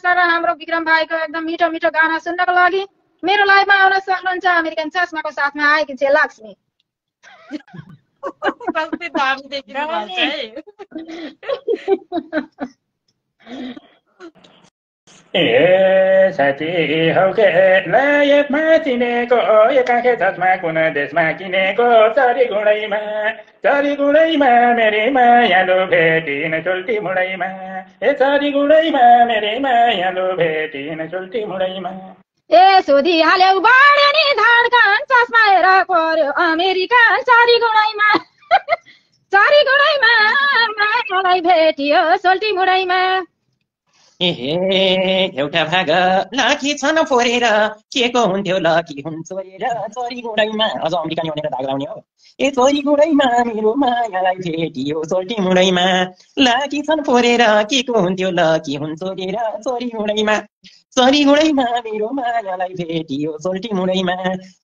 नमस्कार हाम्रो विक्रम भाइको एकदम मिठो मिठो गाना सुन्नको लागि मेरो लाइभमा आउन सक्नुहुन्छ अमेरिकन चस्माको साथमा आएकी छे लक्ष्मी। कति दामी देखिनु भएको छ है। ए साथी हौ के लायकमा चिनेको एकाखे चस्मा कुन देशमा किनेको चरी गुणैमा मेरी मायालु भेटिन चुल्टी मुडैमा ए चरी गुणैमा मेरी मायालु भेटिन चुल्टी मुडैमा ए सोधिहाल्यौ बढ्यो नि धड्कन चस्मा हेर पर्यो अमेरिकन चरी गुणैमा मायालाई भेटियो सोल्टी मुडैमा। एहे एउटा भाग लाकी छन् फोरेर के को हुन्थ्यो लकी हुन् चोरेर चोरी गुडैमा अझ अमेरिकानी भनेर धाग लाउने हो। ए चोरी गुडैमा मेरो मायालाई भेटियो सोल्टी मुडैमा लाकी छन् फोरेर के को हुन्थ्यो लकी हुन् चोरेर चोरी गुडैमा मेरो मायालाई भेटियो सोल्टी मुडैमा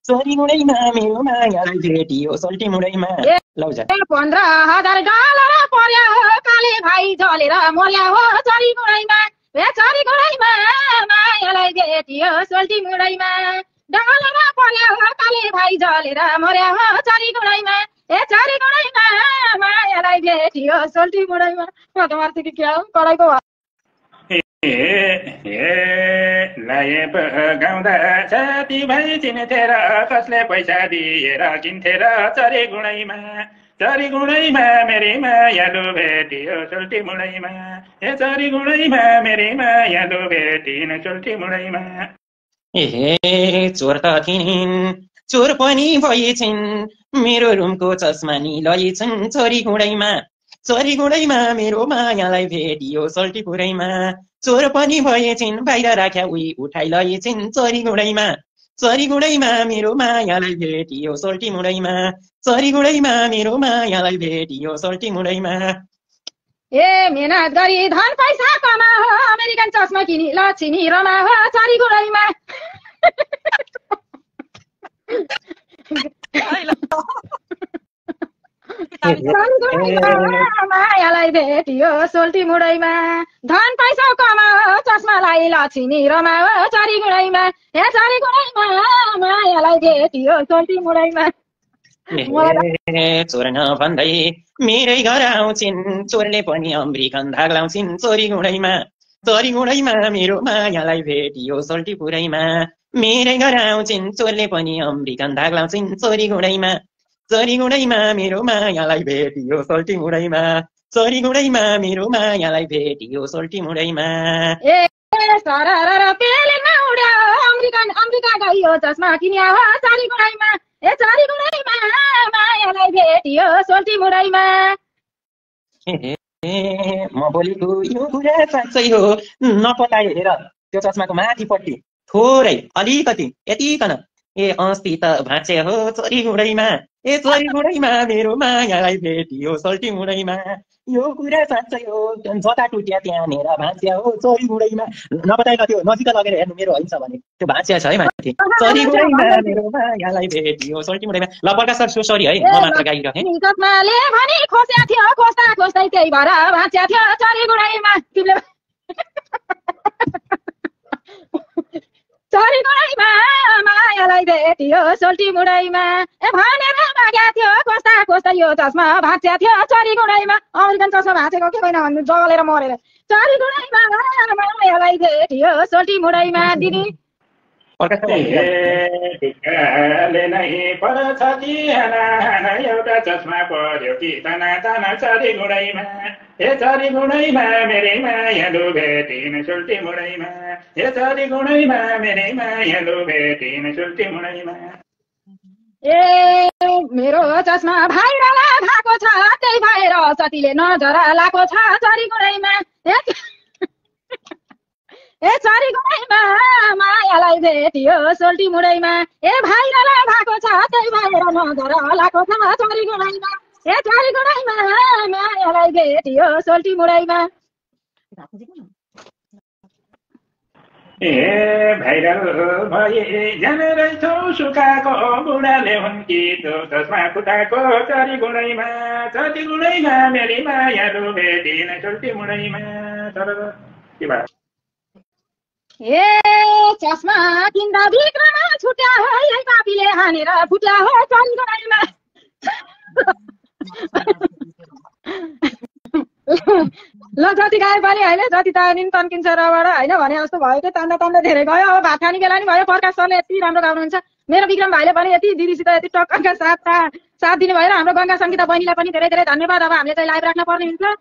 चोरी गुडैमा मेरो मायालाई भेटियो सोल्टी मुडैमा। लौ जा 15,000 पर्या हो काले भाइ जलेर मर्या हो चरी गुडैमा ए चरी गुडैमा मायालाई भेटियो सोल्टी मुडैमा डलर पर्या हो काले भाइ जलेर मर्या हो चरी गुडैमा ए चरी गुडैमा मायालाई भेटियो सोल्टी मुडैमा। म त मार्थे कि क्या कराइको लाए गाउँदा साथी भाइ चिन्थे र कसले पैसा दिएर किन्थे र चरी गुणैमा मेरी मायालु भेटियो सोल्टी मुडैमा ए चरी गुणैमा मेरी मायालु भेटिन सोल्टी मुडैमा। एहे चोर त थिइन् चोर पनि भएछन् मेरो रुमको चस्मा नि लएछन् चोरी गुडैमा मेरो मायालाई भेटियो सोल्टी पुरैमा चोर पनि भएछन् बाहिर राख्या उही उठाइ लएछन् चोरी गुडैमा मेरो मायालाई भेटियो सोल्टी मुडैमा चोरी गुडैमा मेरो मायालाई भेटियो सोल्टी मुडैमा। ए मेहनत गरी धन पैसा कमा हो अमेरिकन चस्मा किनी लक्ष्मी रमा हो चरी गुडैमा मायालाई भेटियो सोल्टी मुडैमा धन पैसा कमा हो चस्मालाई लक्ष्मी रमा हो चरी गुडैमा ए चरी गुडैमा मायालाई भेटियो सोल्टी मुडैमा। चोर नभन्दै मेरै घर आउँछिन् चोरले पनि अमेरिकन धाग लाउँछिन् चोरी गुडैमा मेरो मायालाई भेटियो सोल्टी पुरैमा मेरै घर आउँछिन् चोरले पनि अमेरिकन धाग लाउँछिन् चोरी गुडैमा मेरो मायालाई भेटियो सोल्टी मुडैमा चोरी गुडैमा मेरो मायालाई भेटियो सोल्टी मुडैमा। ए सरर पेले नउड्या अमेरिका गयो चस्मा किन्या हो चरी गुडैमा ए चरी गुडैमा मायालाई भेटियो सोल्टी मुडैमा। म बोलेको यो कुरा साँच्चै हो नपताएर त्यो चस्माको माथिपट्टि थोरै अलिकति यतिकन ए अस्ति त भाँचे हो चरी गुडैमा मेरो मायालाई भेटियो सोल्टी मुडैमा यो कुरा साँच्चै हो जता टुट्या त्यहाँनिर भाँच्या हो चरी गुडैमा नपताएर त्यो नजिक लगेर हेर्नु मेरो होइन भने त्यो भाँच्या छ है माथि चरी गुडैमा मेरो मायालाई भेटियो सोल्टी मुडैमा। ल प्रकाश सर सरी है म मात्र गाइरहेँ। चस्माले भनी खोस्या थियो खोस्दै त्यही भएर भाँच्या थियो चरी गुडैमा तिमीले चरी गुडैमा मायालाई भेटियो सोल्टी मुडैमा ए भनेर माग्या थियो खोस्दा यो चस्मा भाँच्या थियो चरी गुडैमा अमेरिकन चस्मा भाँचेको के होइन भन्नु जलेर मरेर चरी गुडैमा मायालाई भेटियो सोल्टी मुडैमा। दिदी नै पर्छ कि एउटा चस्मा पर्यो कि तना चरी गुडैमा ए चरी गुडैमा मेरै मायालु भेटिन सोल्टी मुडैमा ए चरी गुडैमा मेरै मायालु भेटिन सोल्टी मुडैमा। ए मेरो चस्मा भाइरल भएको छ त्यही भएर सतीले नजर लाको छ चरी गुडैमा ए चरी गुडैमा मायालाई भेटियो सोल्टी मुडैमा ए भाइरल भएको छ त्यही भएर नजर लाको छ चरी गुडैमा ए चरी गुडैमा मायालाई भेटियो सोल्टी मुडैमा। ए भाइरल भए जानेरैछौ सुकाको बुढाले हुन् कि त्यो चस्मा खुट्टाको चरी गुडैमा मेरी मायालु भेटिन सोल्टी मुडैमा। के भयो ए चस्मा किन्दा बिक्रमा छुट्या हो यही पापीले हानेर फुट्या हो चरी गुराइमा ल जति गाए पनि होइन जति तानी तन्किन्छ रबाट होइन भने जस्तो भयो त्यो तान्दा धेरै गयो अब भात खाने बेला नि भयो प्रकाश सरले यति राम्रो गाउनुहुन्छ मेरो विक्रम भाइले पनि यति दिदीसित यति टक्करका साथ दिने भएर हाम्रो गङ्गा सङ्गीता बहिनीलाई पनि धेरै धेरै धन्यवाद अब हामीले चाहिँ लाइभ राख्न पर्ने हुन्छ